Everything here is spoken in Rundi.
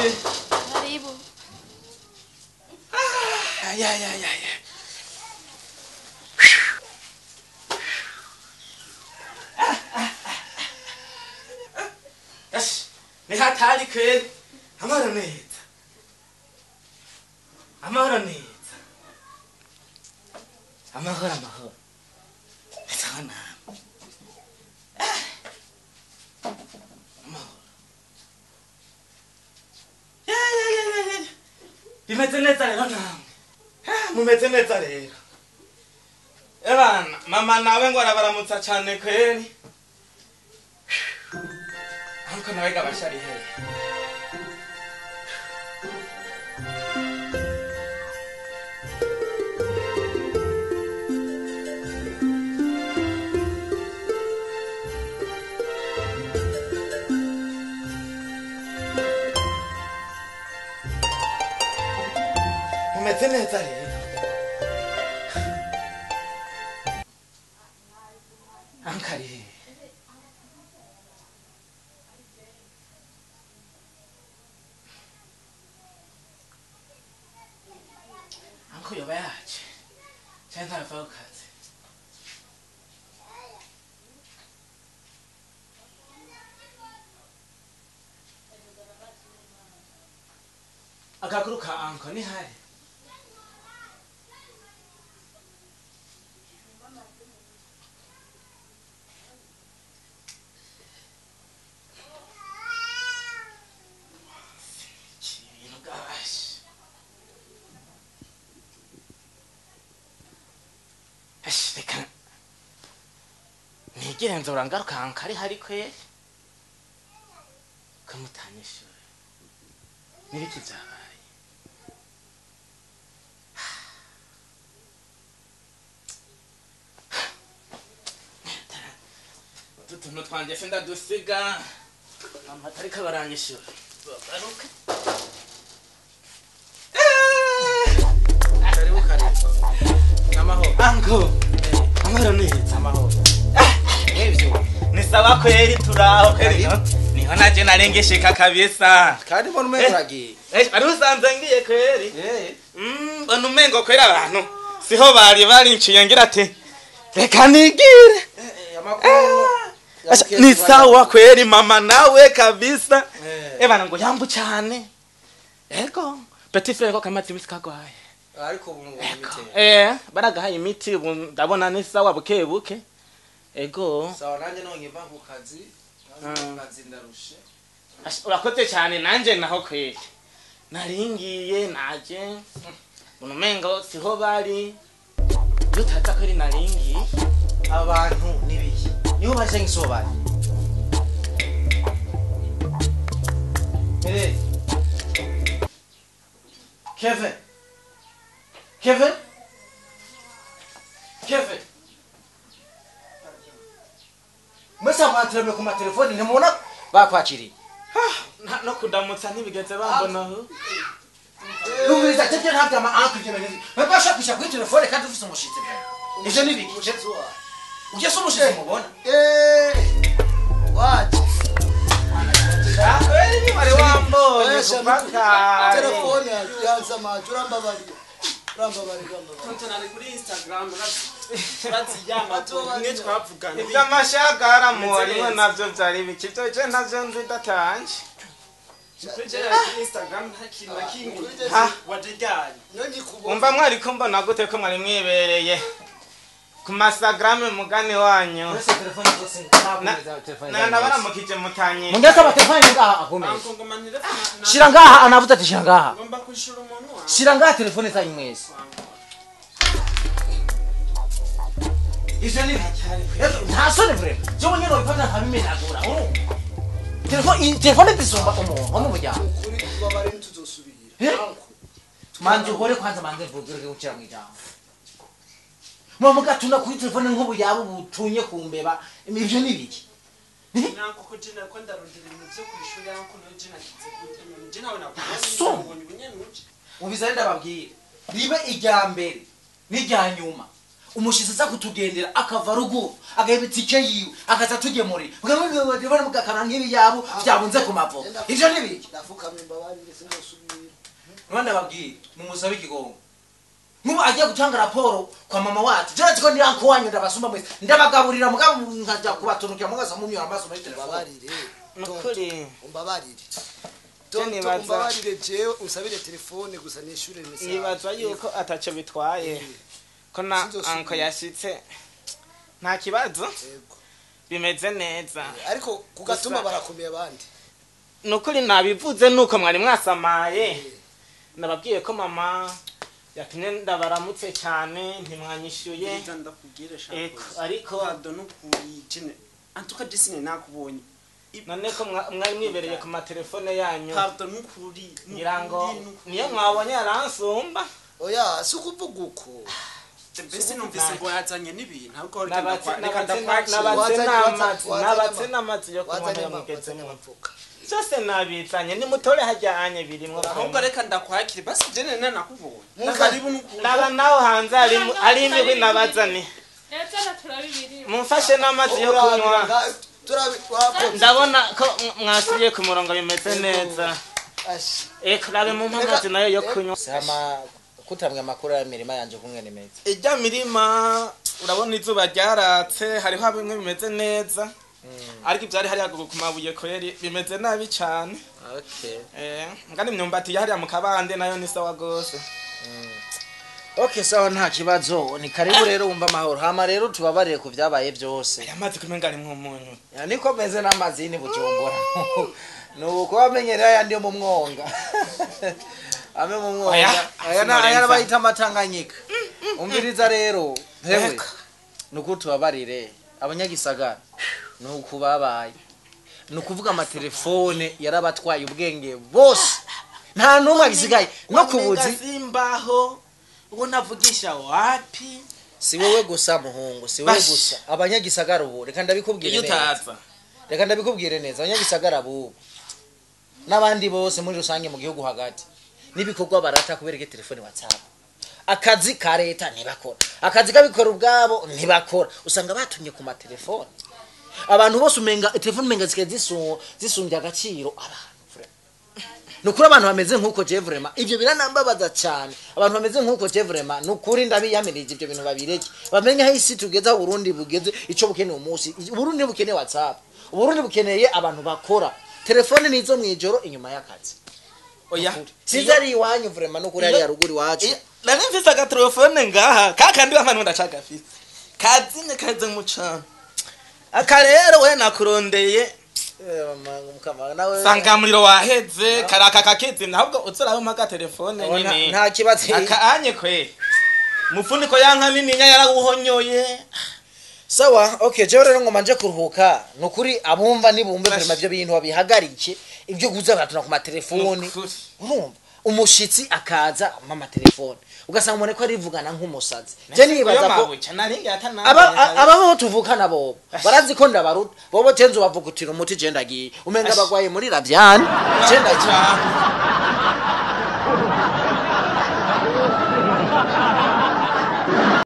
Mwinjire. Karibu. Ya ya ya ya. Ni hatari kweli. Amahoro neza. Amahoro neza. Amahoro amahoro. Sana. Amahoro. Ya ya ya ya. Bimeze neza rero namwe. Mumeze neza rero. Ebana, mama nawe ngo arabaramutsa cyane kweli. Ariko nawe gabashari hehe. Mumeze neza rero. Ankari hehe. Anko yoba yaje. Cyane ntava ku kazi. Agakuru ka anko ni hari. Reka nigenzura ngaruka ankari hari kweri kamutanyishure nibiki byabaye. Utuntu twanje se ndadusiga amatari kabaranyishure bagaruka. Karibu karibu. Amahoro. Anko. Amahoro neza. Amahoro. Nivyo. Ni sawa kweli turaho kweli. Niho naje narengesheka kabisa. Kandi mbona umengo uragiye. Ari usanze ngiye kweli. Mbona umengo kweli abantu. Siho bari barinciye ngira ati reka nigire. Amakuru. Ni sawa kweli mama nawe kabisa. Bana ngo yambu cyane. Ego. Petit frère ko kamaze imisi kagwaye. Ariko ubu ngo imiti. Baragahaye imiti ubu ndabona ni sawa buke buke. Ego. Sawa nanje nonye mva ku kazi. Kazi ndarushe. Urakoze cyane nanje naho kweli. Naringiye naje. Mbona umengo siho bari. Dutaza kweli naringiye. Abantu nibiye. Niho baje ngiso bari. Hey. Kevin. Kevin? Kevin. Mwese mwatirame ku matelefoni ntimubona bakwakiriye. No kudamutsa ntibigeze bambonaho. Numviriza tete ntabwo ama anku ibyo bintu. Babasha kwisha kuri telefone kandi ufise umushitsi. Ivyo ni biki? Uje se umushitsi mubona? Waje. Kweli ni wale wambonye kupaka. Telefone yanza macho urambabarira. Tonton ari kuri Instagram uraziyama mwe twavugana. Iby'amashagara mu navyo vyari biki byo je ntavyo nzi datanje. Kuri Instagram nta kintu na kimwe wajejanye. Umva mwari ko mbona gute ko mwari mwibereye ku Instagram mugani wanyu. Uretse telefone zose ntabwo telefone. Na nabaramukije mutanye. Mungese amatelefone ngaha akomeye. Shira ngaha anavuze ati shira ngaha. Ngomba kwishura umuntu wa. Shira ngaha telefone zanyu mwese. Ivyo ni nta soni vure. Jewe nyene ubifata nkabimenagura. Telefone telefone zisumba umuntu wo mu muryango. Ukuri tubabare ntituzosubira. Manzi uhore kwanza manze mvugire gucira mu ijambo. Mwa mugatuna kuri telefone nk'ubu yabo butunye kumbeba ivyo ni biki? Nanko ko jina ko ndarondera ibintu byo kwishura yanko no jina kize gute nje nawe nakubonye ubunyenuje. Ubizare ndababwira. Ribe irya mbere n'irya nyuma. Umushitsi aza kutugendera akava ruguru agaheba itike yiwe akaza tugemurira mukamubona mugakana nk'ibiyabo vyabunze ku mavoka. Ivyo ni biki? Ndafukamye, mbabarire, sinzosubira. Nubanda babwiye mumusabe ikigongo. Nkubu agiye gutanga raporo kwa mama wacu. Jera tiko ndi anko wanyu, ndabasumba mwese, ndabagaburira, mugabo nkaja kubatunukira mugasa mumyora amaso muri telefone. Umbabarire. Nukuri. Umbabarire. Je Tonto, nibaza- umbabarire, jewe usabire telefone gusa nishure message. Nibaza yuko ataco bitwaye ko na Sinzosubira. anko yashitse, nta kibazo. Yego. Bimeze neza. Ariko ku gatumba Gusa- barakomeye abandi. Nukuri nabivuze nuko mwari mwasamaye. Nababwiye ko mama yatumye ndabaramutse cyane, ntimwanyishyuye. Reka ndakubwire. Eko, Shakoze. ariko Pardon, nukuri jene antuka jisine nakubonye. None ko mwari mwibereye ku matelefone yanyu? Pardon, nukuri. Ngira ngo niyo mwabonye yaransumba. Oya, si ukuvuga uko. Mbese numvise ngo yazanye n'ibintu, ahubwo reka reka Nabatse ndakwakira. Wazanye- n'amazi, wazanye nabatse n'amazi yo kunywa. Wazanye wazanye Mugezemo amavoka. byose nabizanye, nimutore hajyanye birimwo. Ahubwo reka ndakwakire basi, jene nakubonye. Muka- Karibu nukuri. Naba naho hanze hari imigwi nabazani. Ndetse na turabibiri. Mumfashe n'amazi yo kunywa. Turabi wakoze. Ndabona ko mwasubiye ku murongo, bimeze neza. Ashi. Eko, rabe mumpe amazi nayo yo kunywa. Hama kutambwa amakuru ya mirima yanje kumwe ni meza. Ijya mirima, urabona izuba ryaratse, hariho bimwe bimeze neza, ariko ibyari hariya ku mabuye kweri bimeze nabi cyane. Okay. Ngani imyumbati yahariya mu kabande nayo ni sawa gose. Okay, sawa, nta kibazo. Ni karibu rero, wumva amahoro. Hama rero tubabarire ku vyabaye vyose. Aya mazi kumenga arimwo umunyu. Ya, niko meze n'amazi ni Bujumbura. Nuko bamenyereye ayandi yo mu mwonga. Ame mu mwonga. Oya, Aya na aya sinorenza. bayita amatanganyika. Umviriza rero. Hewe. Eka. Nuko tubabarire abanyagisagara. Nuko babaye. Nukuvuga amatelefone yarabatwaye ubwenge bose. Nta numwe agisigaye no kubuzi. Simbaho uwo navugisha wapi. Si wowe gusa muhungu, si wowe Bash. gusa. Abanyagisagara ubu reka ndabikubwire Iyo neza. utaza. Reka ndabikubwire neza, abanyagisagara bubu n'abandi bose muri rusange mu gihugu hagati n'ibikorwa barata kubera ko telefone, WhatsApp. Akazi ka leta ntibakora, akazi k'abikora ubwabo ntibakora, usanga batumye ku matelefone. Abantu bose umenga telefone umenga zisigaye zisumbya agaciro abantu. Vraiment. Ni ukuri abantu bameze nk'uko je vraiment ibyo biranambabaza cyane. Abantu bameze nk'uko je vraiment ni ukuri ndabiyamirije, ibyo bintu babireke, bamenye aho isi tugeze, aho Burundi bugeze, ico bukeneye umunsi. Uburundi bukeneye WhatsApp, Uburundi bukeneye abantu bakora. Telefone nizo mwijoro inyuma y'akazi. Oya. Sinzi ari iwanyu, vraiment nukuri ari haruguru iwacu. Nari mfise agatelefone ngaha kakandi wamana ndacagafise kazimye kaze mu cana. Aka rero we nakurondeye. Eh, mama, mukama, nawe Sanga muriro waheze, karaka kakizimye, ahubwo uzurabe mpa agatelefone Oh, nyine. nta kibazo. Aka anye kweri mufuniko yanka nininya yarawuhonyoye. Sawa, okay, jewe rero ngoma nje kuruhuka. Nukuri abumva nibumve vraiment ibyo bintu babihagarike, ibyo kuza baratuna ku matelefone. Nukuri. Urumva umushitsi akaza mama telefone, ugasanga umuntu ko arivugana nk'umusazi. Je nibaza ko aba bo tuvukana bobo barazi ko ndabaruta. Bobo tenzo bavugutira umuti, je ndagiye, umenga bagwaye muri ravyane. Je ndagiye.